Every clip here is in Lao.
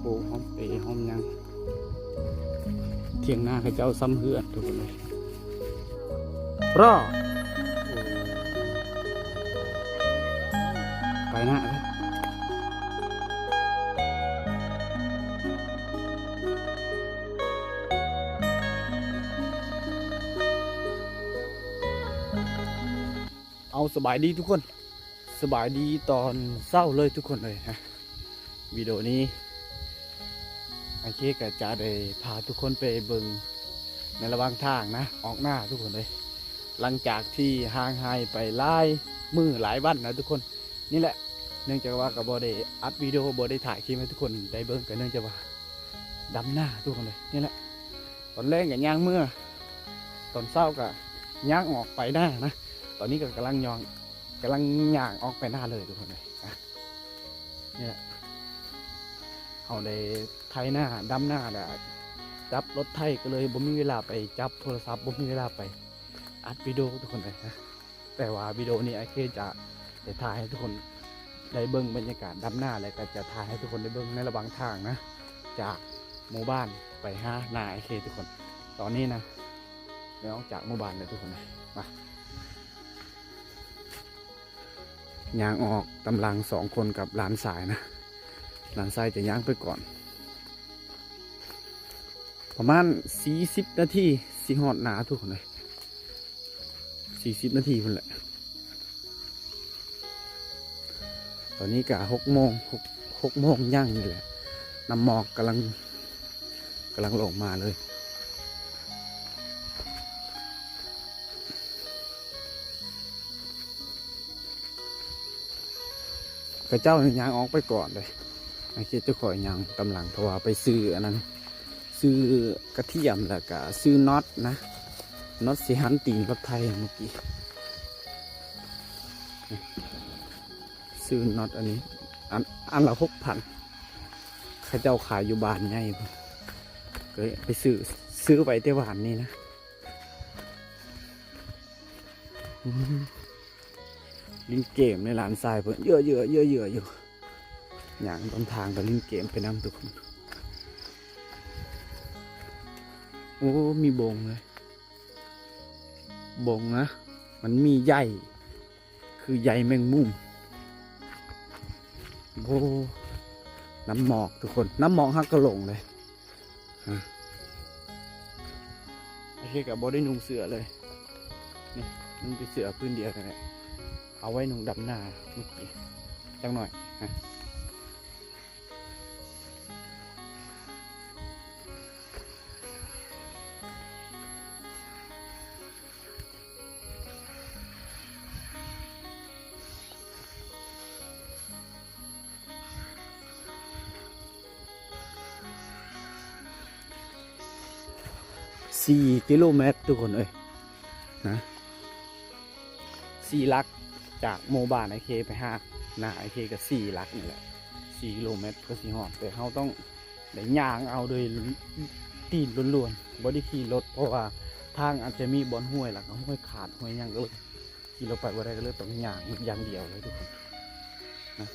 ໂອ້ ຫອມເປ ຫອມຫຍັງ ຖຽງນາເຂົາເຈົ້າຊ້ຳເຮືອນ ທຸກຄົນເອີຍ. ເພາະ ໄປນະ ເອົາ ສະບາຍດີທຸກຄົນ ສະບາຍດີຕອນເຊົ້າເລີຍທຸກຄົນເອີຍ. ວິດີໂອນີ້ອ້າຍເຄກະຈະໄດ້ພາທຸກຄົນໄປເບິ່ງໃນລະຫວ່າງທາງນະ ອອກນາທຸກຄົນເອີຍ. ຫຼັງຈາກທີ່ຫ່າງຫາຍໄປຫຼາຍມື້ຫຼາຍວັນນະທຸກຄົນ ນີ້ແຫຼະ ເນື່ອງຈາກວ່າກະບໍ່ໄດ້ອັດວິດີໂອ ບໍ່ໄດ້ຖ່າຍຄລິບໃຫ້ທຸກຄົນໄດ້ເບິ່ງ ກະເນື່ອງຈາກວ່າດຳນາທຸກຄົນເອີຍ. ນີ້ແຫຼະ ຕອນແລງກະຍ່າງເມືອ ຕອນເຊົ້າກະຍ່າງອອກໄປນານະ ຕອນນີ້ກະກຳລັງຍ່າງ ກຳລັງຍ່າງອອກໄປນາເລີຍທຸກຄົນເອີຍ. ນີ້ແຫຼະ ເຮົາໄດ້ໄຖນາ ດຳນາ ແລະ ຈັບລົດໄຖ ກະເລີຍບໍ່ມີເວລາໄປຈັບໂທລະສັບ ບໍ່ມີເວລາໄປອັດວິດີໂອທຸກຄົນເອີຍ. ແຕ່ວ່າວິດີໂອນີ້ອ້າຍເຄຈະໄດ້ຖ່າຍໃຫ້ທຸກຄົນໄດ້ເບິ່ງບັນຍາກາດດຳນາ ແລະ ກະຈະຖ່າຍໃຫ້ທຸກຄົນໄດ້ເບິ່ງໃນລະຫວ່າງທາງນະ ຈາກໝູ່ບ້ານໄປຫານາອ້າຍເຄທຸກຄົນ. ຕອນນີ້ນະ ໄດ້ອອກຈາກໝູ່ບ້ານແລ້ວທຸກຄົນເອີຍ. ມາ ຍ່າງອອກຕາມຫຼັງສອງຄົນກັບຫຼານຊາຍນະ ຫຼານຊາຍຈະຍ່າງໄປກ່ອນ ປະມານສີ່ສິບນາທີ ຊິຮອດນາທຸກຄົນເອີຍ ສີ່ສິບນາທີພຸ້ນແຫຼະ. ຕອນນີ້ກະຫົກໂມງ ຫົກ ຫົກໂມງຍ່າງນີ້ແຫຼະ ນ້ຳໝອກກຳລັງ ກຳລັງລົງມາເລີຍ. ເຂົາເຈົ້າຍ່າງອອກໄປກ່ອນເດ້ ອ້າຍເຄຈະຂ້ອຍຍ່າງຕາມຫຼັງ ເພາະວ່າໄປຊື້ອັນນັ້ນ ຊື້ກະທຽມ ແລ້ວກະຊື້ນັອດນະ ນັອດຊິຫັນຕີນລົດໄຖມື້ກີ້ ຊື້ນັອດອັນນີ້ ອັນ ອັນລະຫົກພັນ ເຂົາເຈົ້າຂາຍຢູ່ບ້ານໃຫຍ່ພຸ້ນ ກະໄປຊື້ ຊື້ໄວ້ແຕ່ວານນີ້ນະ. ອືມ ຫຼິ້ນເກມໃນຫຼານຊາຍເພິ່ນເຍອະໆໆໆຢູ່ ຍ່າງຕາມທາງກະຫຼິ້ນເກມໄປນຳທຸກຄົນ. ໂອ້ ມີບົງເລີຍ ບົງນະ ມັນມີໃຍ ຄືໃຍແມງມຸມ. ໂອ້ ນ້ຳໝອກທຸກຄົນ ນ້ຳໝອກຫາກະລົງເລີຍ. ອາ ໂອເຄ ກະບໍ່ໄດ້ນຸ່ງເສື້ອເລີຍ ນີ້ ນຸ່ງແຕ່ເສື້ອພື້ນດຽວນີ້ແຫຼະ ເອົາໄວ້ນຸ່ງດຳນາມື້ກີ້ ຈັກໜ້ອຍ ອາ. ສີ່ກິໂລແມັດທຸກຄົນເອີຍ ນະ ສີ່ຫຼັກ ຈາກໝູ່ບ້ານອ້າຍເຄໄປຫານາອ້າຍເຄກະສີ່ຫຼັກນີ້ແຫຼະ ສີ່ກິໂລແມັດກະຊິຮອດ ແຕ່ເຮົາຕ້ອງໄດ້ຍ່າງເອົາໂດຍຕີນລ້ວນໆ ບໍ່ໄດ້ຂີ່ລົດ ເພາະວ່າທາງອາດຈະມີບ່ອນຫ້ວຍ ແລ້ວກະຫ້ວຍຂາດຫ້ວຍຫຍັງ ກະເລີຍຂີ່ລົດໄປບໍ່ໄດ້ ກະເລີຍຕ້ອງຍ່າງຢ່າງດຽວເລີຍທຸກຄົນ ນະ.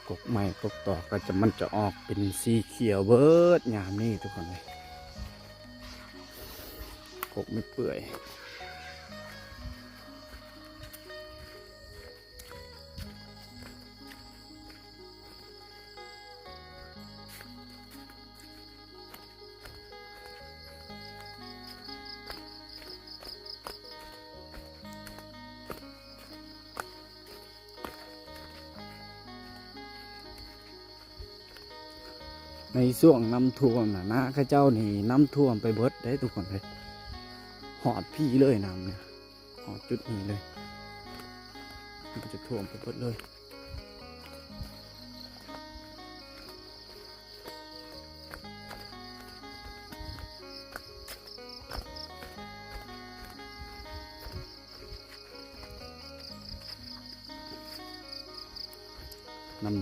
ກົກໄມ້ກົກຕອກກະຈະ ມັນຈະອອກເປັນສີຂຽວເບີດຍາມນີ້ທຸກຄົນເອີຍ ກົກໄມ້ເປື່ອຍ. ໃນຊ່ວງນ້ຳຖ້ວມນະ ນາເຂົາເຈົ້ານີ້ນ້ຳຖ້ວມໄປເບິດເດ້ທຸກຄົນເອີຍ ຮອດພີ້ເລີຍນ້ຳນີ້ ຮອດຈຸດນີ້ເລີຍ ມັນກະຈະຖ້ວມໄປເບິດເລີຍ. ເ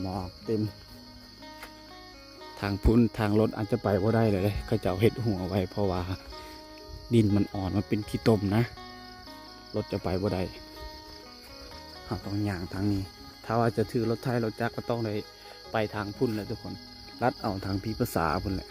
ໝອກເຕັມ. ທາງພຸ້ນທາງລົດອາດຈະໄປບໍ່ໄດ້ແລ້ວເດ້ ເຂົາເຈົ້າເຮັດຮົ້ວໄວ້ ເພາະວ່າດິນມັນອ່ອນ ມັນເປັນຂີ້ຕົມນະ ລົດຈະໄປບໍ່ໄດ້. ເຮົາຕ້ອງຍ່າງທາງນີ້ ຖ້າວ່າຈະຖືລົດໄຖລົດຈັກກໍຕ້ອງໄດ້ໄປທາງພຸ້ນແຫຼະທຸກຄົນ ລັດເອົາທາງພີພາສາພຸ້ນແຫຼະ.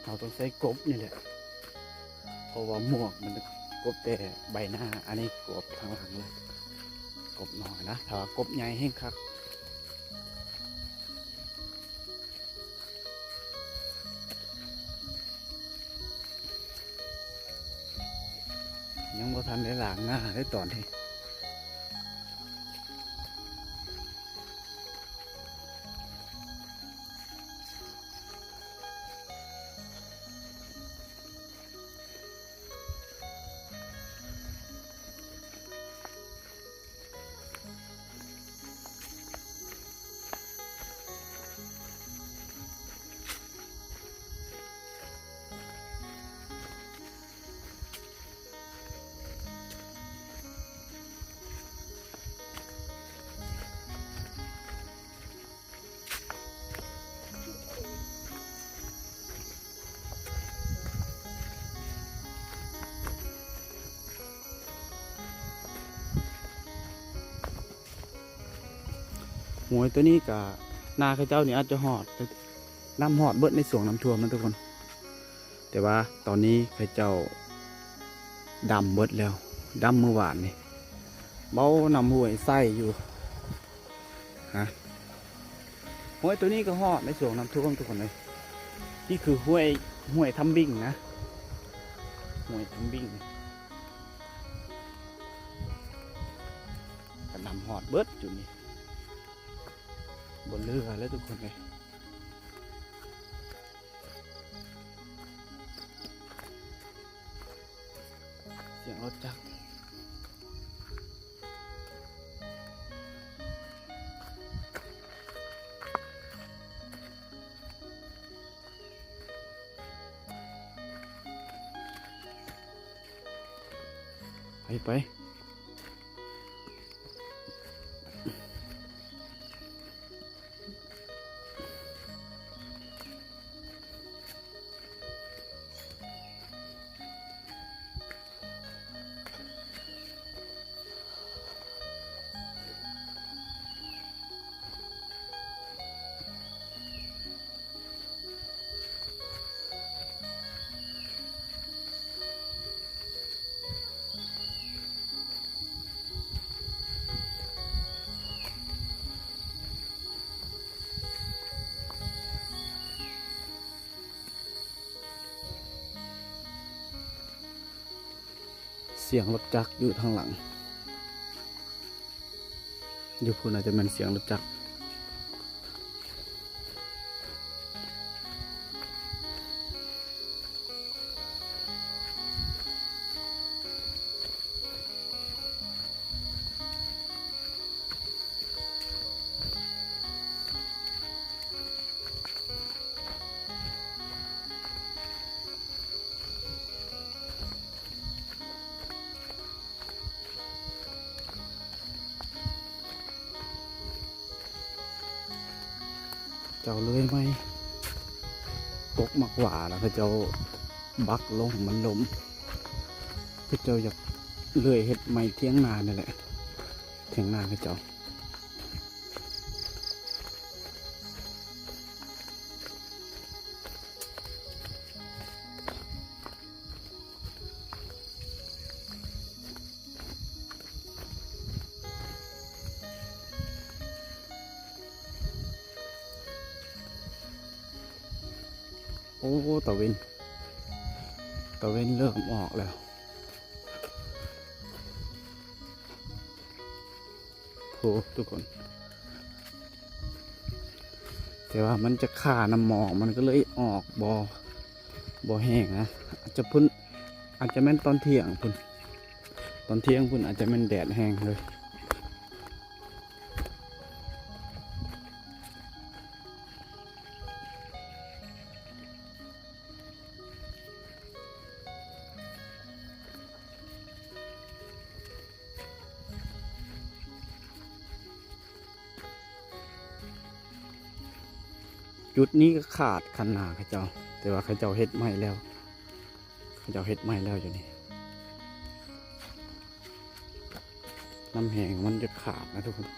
ເຮົາຕ້ອງໃຊ້ກົບນີ້ແຫຼະ ເພາະວ່າໝວກມັນກົບແຕ່ໃບໜ້າ ອັນນີ້ກົບທາງຫຼັງເລີຍ ກົບນ້ອຍນະ ຖ້າວ່າກົບໃຫຍ່ແຮ່ງຄັກ. ຍັງບໍ່ທັນໄດ້ລ້າງໜ້າເດ້ຕອນນີ້. ຫ້ວຍໂຕນີ້ກະ ນາເຂົາເຈົ້ານີ້ອາດຈະຮອດ ນ້ຳຮອດເບິດໃນຊ່ວງນ້ຳຖ້ວມນະທຸກຄົນ. ແຕ່ວ່າຕອນນີ້ເຂົາເຈົ້າດຳເບິດແລ້ວ ດຳມື້ວານນີ້ ເບົານ້ຳຫ້ວຍໃສຢູ່ ຮະ ຫ້ວຍໂຕນີ້ກໍຮອດໃນຊ່ວງນ້ຳຖ້ວມທຸກຄົນເອີຍ. ນີ້ຄືຫ້ວຍ ຫ້ວຍທຳບິງນະ ຫ້ວຍທຳບິງ ກໍນ້ຳຮອດເບິດຈຸດນີ້ ບໍ່ເຫຼືອແລ້ວທຸກຄົນເອີຍ. ສຽງລົດຈັກ ໄປ ໄປ. ສຽງລົດຈັກຢູ່ທາງຫຼັງ ຢູ່ພຸ້ນອາດຈະແມ່ນສຽງລົດຈັກ. ເຈົ້າເລື່ອຍໄມ້ ກົກໝາກຫວ້າ ແລ້ວເຂົາເຈົ້າບັກລົງໃຫ້ມັນລົ້ມ. ເຂົາເຈົ້າຢາກເລື່ອຍເຮັດໄມ້ຖຽງນານີ້ແຫຼະ ຖຽງນາເຂົາເຈົ້າ. ໂອ້ ຕາເວັນ ຕາເວັນເລີ່ມອອກແລ້ວ. ໂອ້ ທຸກຄົນ ແຕ່ວ່າມັນຈະຄານ້ຳໝອກ ມັນກໍເລີຍອອກບໍ່ ບໍ່ແຮງນະ. ອາດຈະພຸ້ນ ອາດຈະແມ່ນຕອນທ່ຽງພຸ້ນ ຕອນທ່ຽງພຸ້ນອາດຈະແມ່ນແດດແຮງເລີຍ. ຈຸດນີ້ກໍຂາດຄັນນາເຂົາເຈົ້າ ແຕ່ວ່າເຂົາເຈົ້າເຮັດໃໝ່ແລ້ວ ເຂົາເຈົ້າເຮັດໃໝ່ແລ້ວຢູ່ນີ້ ນ້ຳແຮງມັນຈະຂາດນະທຸກຄົນ.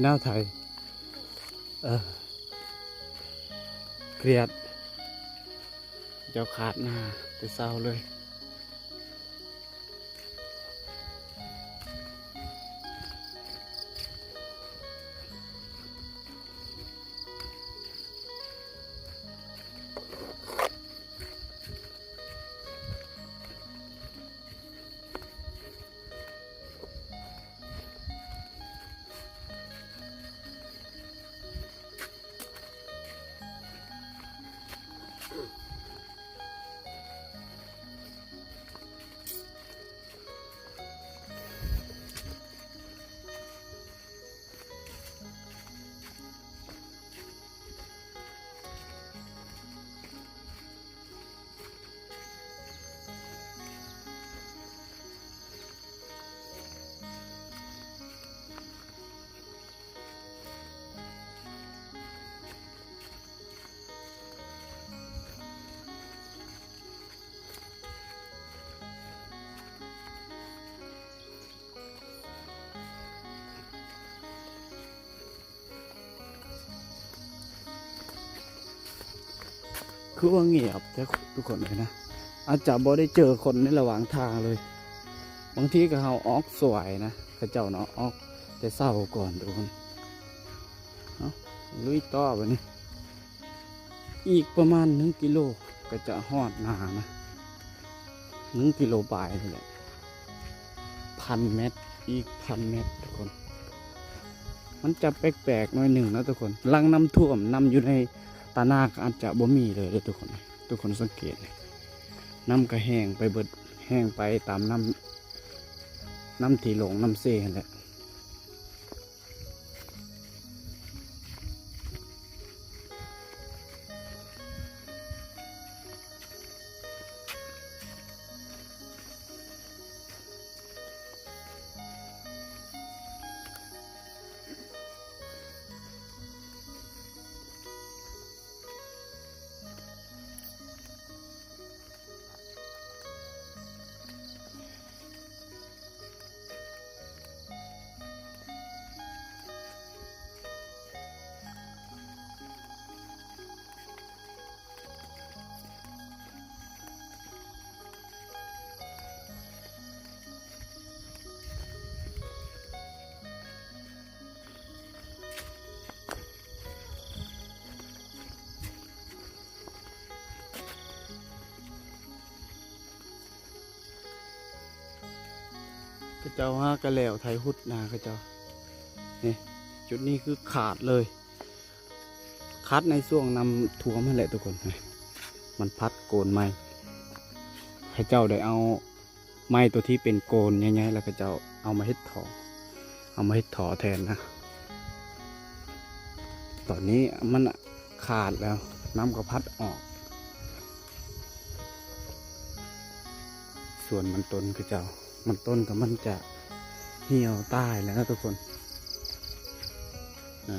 ແນວໄທ ເອີ ກຽດ ເຈົ້າຂາດນາແຕ່ເຊົ້າເລີຍ. ຄືວ່າງຽບແທ້ທຸກຄົນເອີຍນະ ອາດຈະບໍ່ໄດ້ເຈີຄົນໃນລະຫວ່າງທາງເລີຍ ບາງທີກໍເຮົາອອກສວຍນະ ເຂົາເຈົ້າເນາະ ອອກແຕ່ເຊົ້າກ່ອນທຸກຄົນ. ເອົາ ລຸຍຕໍ່ບາດນີ້ ອີກປະມານໜຶ່ງກິໂລກໍຈະຮອດນານະ ໜຶ່ງກິໂລປາຍນີ້ແຫຼະ ພັນແມັດ ອີກພັນແມັດທຸກຄົນ. ມັນຈະແປກໆໜ້ອຍໜຶ່ງນະທຸກຄົນ ຫຼັງນ້ຳຖ້ວມ ນ້ຳຢູ່ໃນຕາໜ້າກໍອາດຈະບໍ່ມີເລີຍເດີທຸກຄົນ. ທຸກຄົນສັງເກດ ນ້ຳກໍແຫ້ງໄປເບິດ ແຫ້ງໄປຕາມນ້ຳ ນ້ຳທີ່ຫຼົງນ້ຳເຊຫັ້ນແຫຼະ. ເຂົາເຈົ້າຫາກະແລ້ວໄຖຮຸດນາເຂົາເຈົ້າ. ນີ້ ຈຸດນີ້ຄືຂາດເລີຍ ຂາດໃນຊ່ວງນ້ຳຖ້ວມຫັ້ນແຫຼະທຸກຄົນ. ມັນພັດໂກນໄມ້ ເຂົາເຈົ້າໄດ້ເອົາ ໄມ້ຕົວທີ່ເປັນໂກນໃຫຍ່ໆ ແລ້ວເຂົາເຈົ້າເອົາມາເຮັດທໍ່ ເອົາມາເຮັດທໍ່ແທນນະ. ຕອນນີ້ມັນຂາດແລ້ວ ນ້ຳກໍພັດອອກ. ສວນມັນຕົ້ນເຂົາເຈົ້າ ມັນຕົ້ນກໍມັນຈະຫ່ຽວຕາຍແລ້ວນະທຸກຄົນນະ.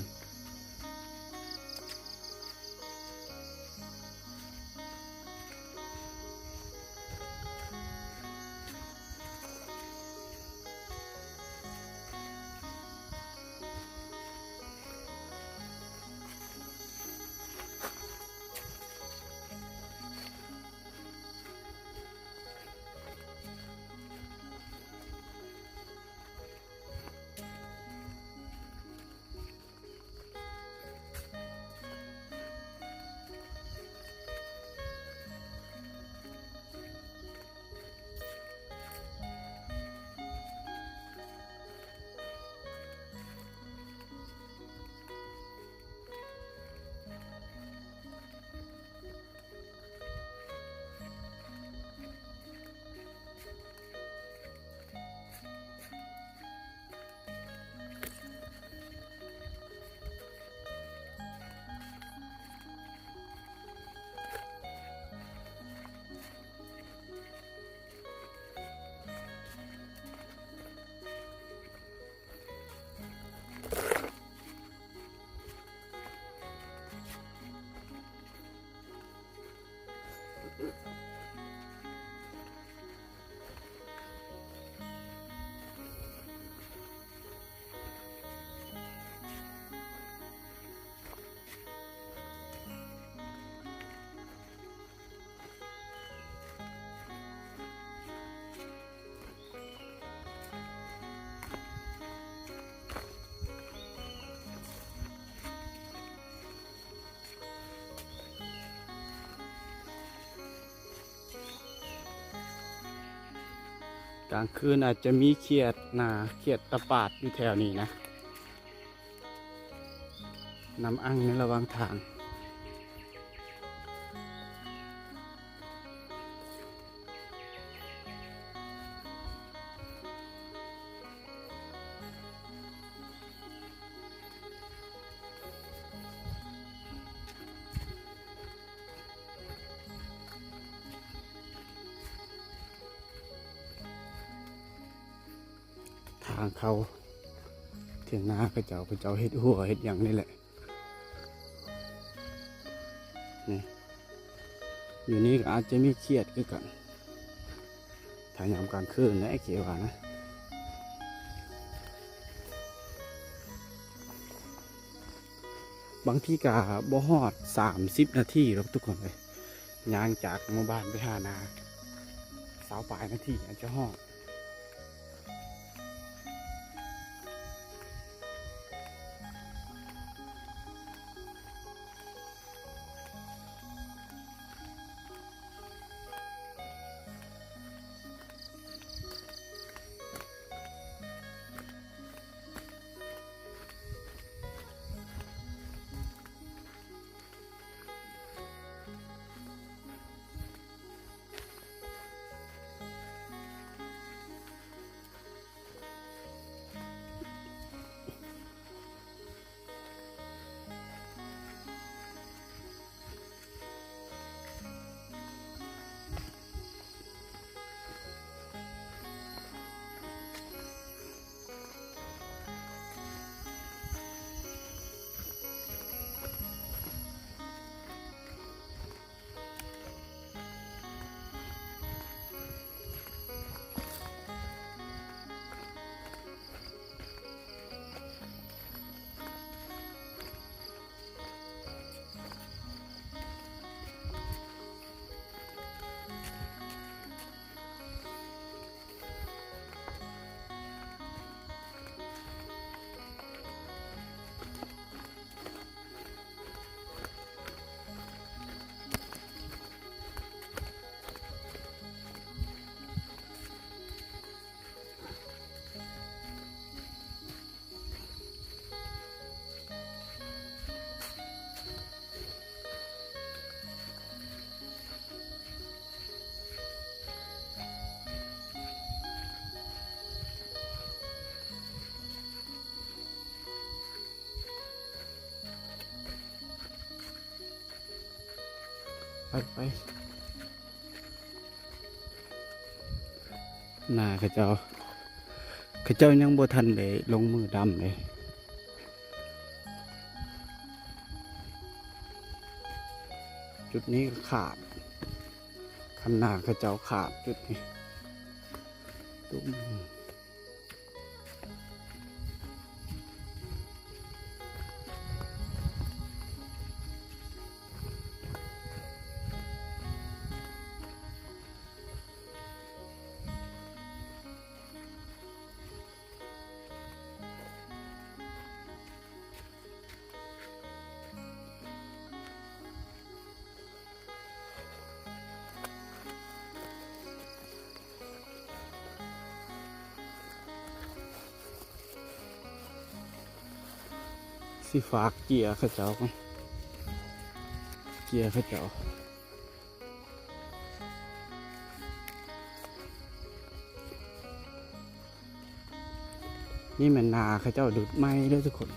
ກາງຄືນອາດຈະມີຂຽດນາ ຂຽດຕະປາດຢູ່ແຖວນີ້ນະ ນຳອັ່ງໃນລະຫວ່າງທາງ. ທາງເຂົ້າຖຽງນາເຂົາເຈົ້າ, ເຂົາເຈົ້າເຮັດຮົ້ວເຮັດຫຍັງນີ້ແຫຼະ. ນີ້ ຢູ່ນີ້ກໍອາດຈະມີຂຽດຄືກັນ ຖ້າຍາມກາງຄືນແຫຼະ ຄິດວ່ານະ. ບາງທີກໍບໍ່ຮອດສາມສິບນາທີດອກທຸກຄົນເອີຍ, ຍ່າງຈາກໝູ່ບ້ານໄປຫານາ ຊາວປາຍນາທີອາດຈະຮອດ. ໄປ ໄປ ນາເຂົາເຈົ້າ ເຂົາເຈົ້າຍັງບໍ່ທັນໄດ້ລົງມືດຳເດ້. ຈຸດນີ້ກໍຂາດ ຄັນນາເຂົາເຈົ້າຂາດຈຸດນີ້ ຕຸ້ມ. ຊິຝາກເຈ້ຍເຂົາເຈົ້າກ່ອນ ເຈ້ຍເຂົາເຈົ້າ. ນີ້ແມ່ນນາເຂົາເຈົ້າດຸດໃໝ່ເດີທຸກຄົນ.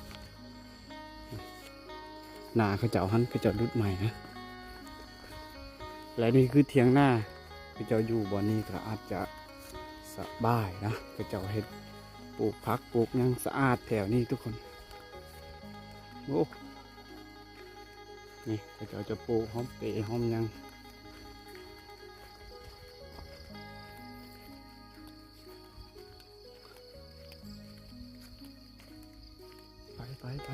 ນາເຂົາເຈົ້າຫັ້ນ ເຂົາເຈົ້າດຸດໃໝ່ນະ ແລະນີ້ຄືຖຽງນາ ເຂົາເຈົ້າຢູ່ບ່ອນນີ້ກໍອາດຈະສະບາຍນະ ເຂົາເຈົ້າເຮັດປູກຜັກປູກຫຍັງສະອາດແຖວນີ້ທຸກຄົນ. ໂອ້ ນີ້ເຂົາເຈົ້າຈະປູກຫອມເປຫອມຫຍັງ. ໄປ ໄປ ໄປ.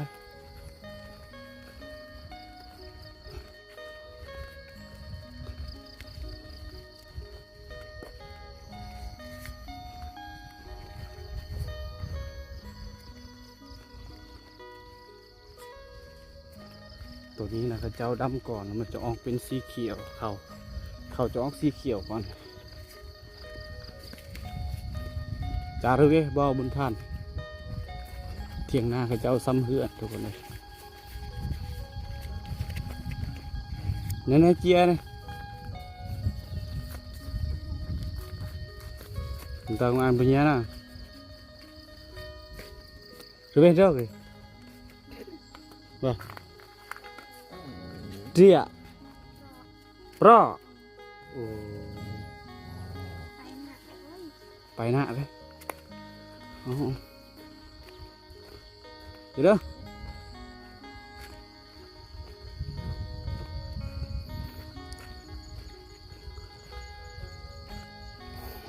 ໂຕນີ້ນະ ເຂົາເຈົ້າດຳກ່ອນ ມັນຈະອອກເປັນສີຂຽວ ເຂົ້າ ເຂົ້າຈະອອກສີຂຽວກ່ອນ. ຈາເລີຍເດ້ ບໍ່ບຸນທ່ານ. ຖຽງນາເຂົາເຈົ້າຊ່ຳເຮືອນ ທຸກຄົນເອີຍ. ແນວໆ ເຈຍນີ້ ຕາງອັນເປັນຫຍັງນະ ເປັນເຈົ້າເອີຍ ວ່າ ເຈຍ ເປາະ ໂອ້ ໄປນະເດ້. ເອົາ ເດີ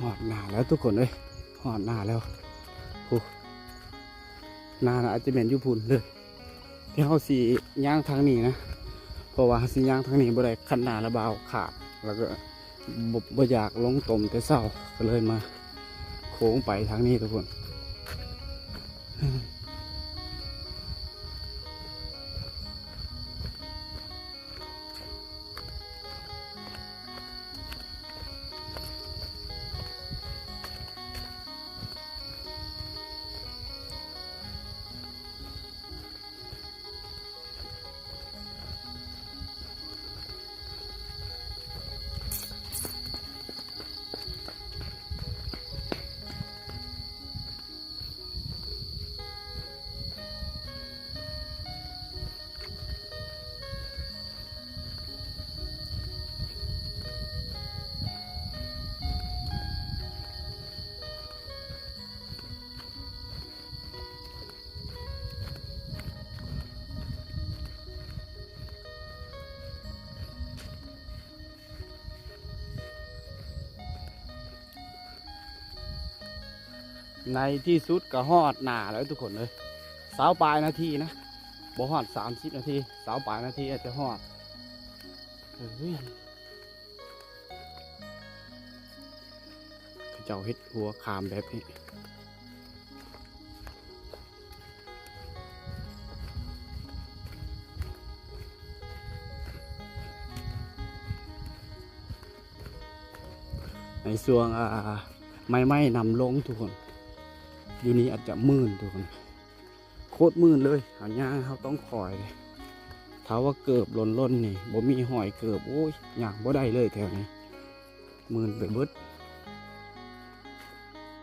ຮອດໜ້າແລ້ວທຸກຄົນເອີຍ ຮອດໜ້າແລ້ວ. ໂອ້ ໜ້ານະ ອາດຈະແມ່ນຢູ່ພຸ້ນເດີ. ທີ່ເຮົາຊິຍ່າງທາງນີ້ນະ ເພາະວ່າເຮົາຊິຍ່າງທາງນີ້ບໍ່ໄດ້ ຄັນໜ້າລະບ່າວຂາດ ແລ້ວກໍບໍ່ ບໍ່ຢາກລົງຕົມແຕ່ເຊົ້າ ກໍເລີຍມາໂຄ້ງໄປທາງນີ້ທຸກຄົນ. ໃນທີ່ສຸດກໍຮອດໜ້າແລ້ວທຸກຄົນເອີຍ. ຊາວປາຍນາທີນະ ບໍ່ຮອດສາມສິບນາທີ ຊາວປາຍນາທີອາດຈະຮອດ. ເອີຍ ເຂົາເຈົ້າເຮັດຮົ້ວຂ້າມແບບນີ້. ໃນຊ່ວງ ອ່າ ໃໝ່ໆ ນຳລົງທຸກຄົນ ຢູ່ນີ້ອາດຈະມື່ນທຸກຄົນ ໂຄດມື່ນເລີຍ. ເຮົາຍ່າງ ເຮົາຕ້ອງຄອຍເດ້ ຖ້າວ່າເກີບຫຼົ່ນໆ ນີ້ ບໍ່ມີຮອຍເກີບ ໂອ້ຍ ຍ່າງບໍ່ໄດ້ເລີຍແຖວນີ້ ມື່ນໄປເບິດ.